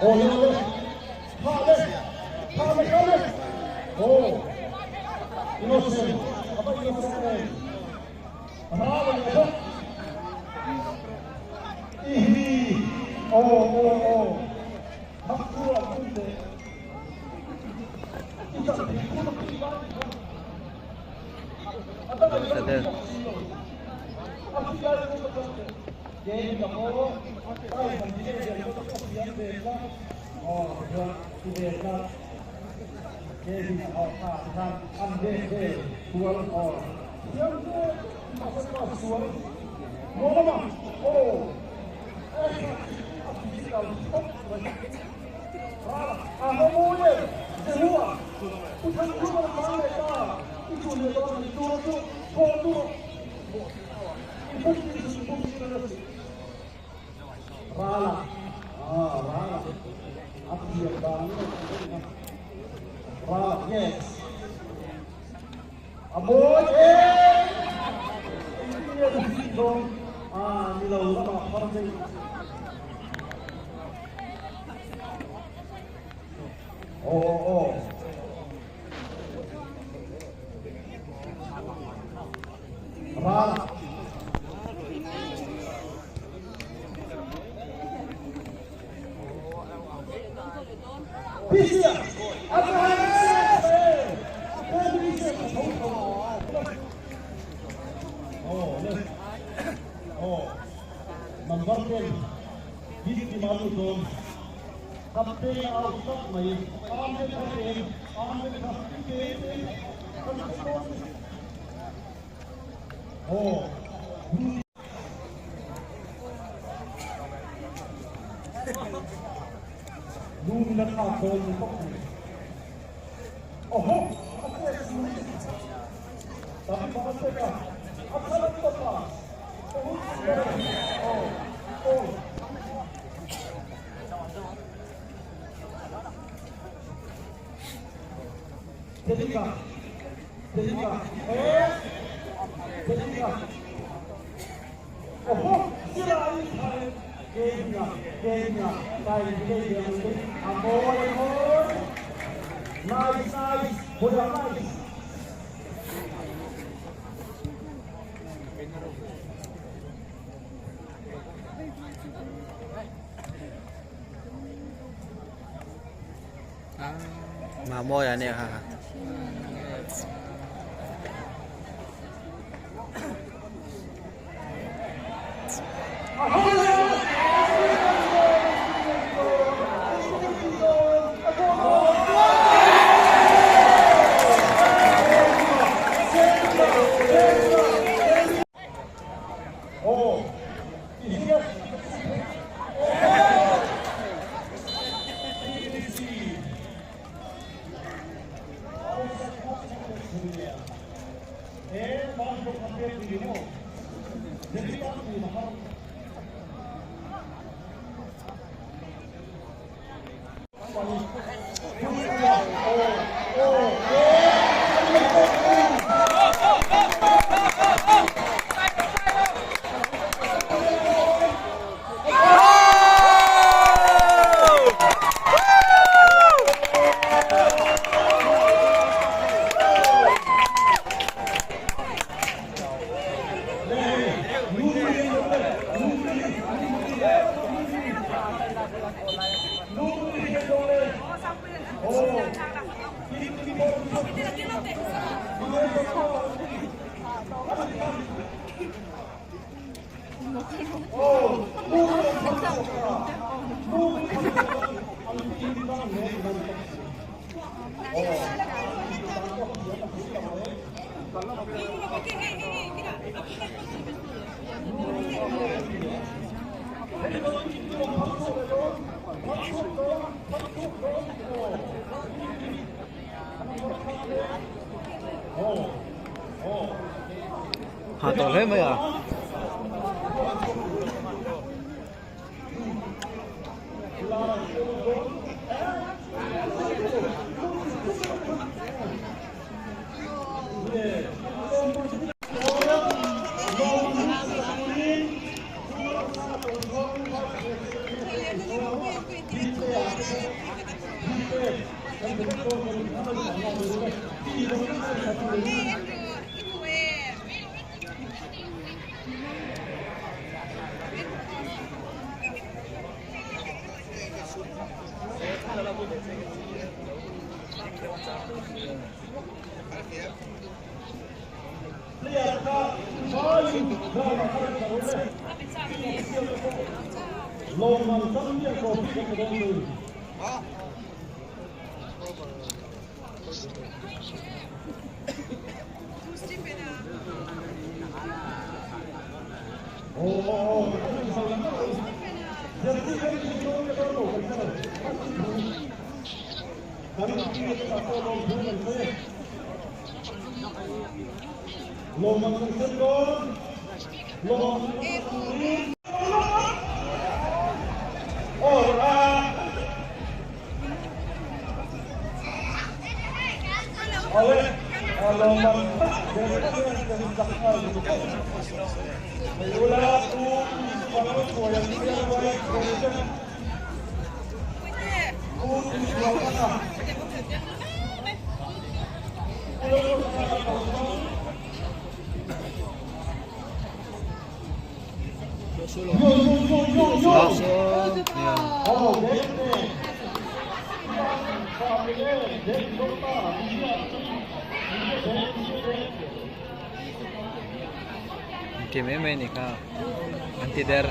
Awle awle. Tha le. Tha le kha le. Aw. Innocent. Ava innocent em. Ral a ni bawk. Ihi. Aw aw aw. Thangchhuah an tum teh. I chan thei khur a tih lai kha. A dang a ni bawk si lo. A thi lai chu ka chan teh. Kei ka maw tai han che vel te chu a thiam ve tlat. Aw tichuan ti ve tlat. Kevin aw kha tikhan an vek vel sual aw thiam hle mahse ka sual Lawma aw a physical khawp mai. Rala a haw mawi e Jehua u Thangkhuma tlan leh ta i chu leh dawn an tur chu thawh tur Rala ah Rala a thiam dan Rala yes a mawi em engtin nge ka tih dawn ah ni lo lamah phar daih aw aw Ral. Pisia. Number 10 Hit Malu Don Captain out tak mai Amen Amen Jessica Jessica eh Jessica Oho Sira i Kenya Kenya Tai Kenya Amoy Amoy Nice nice Boya nice Mamawia ania kha kha. Ha tawh hle mai a. Ti mai mai ni kha an ti der.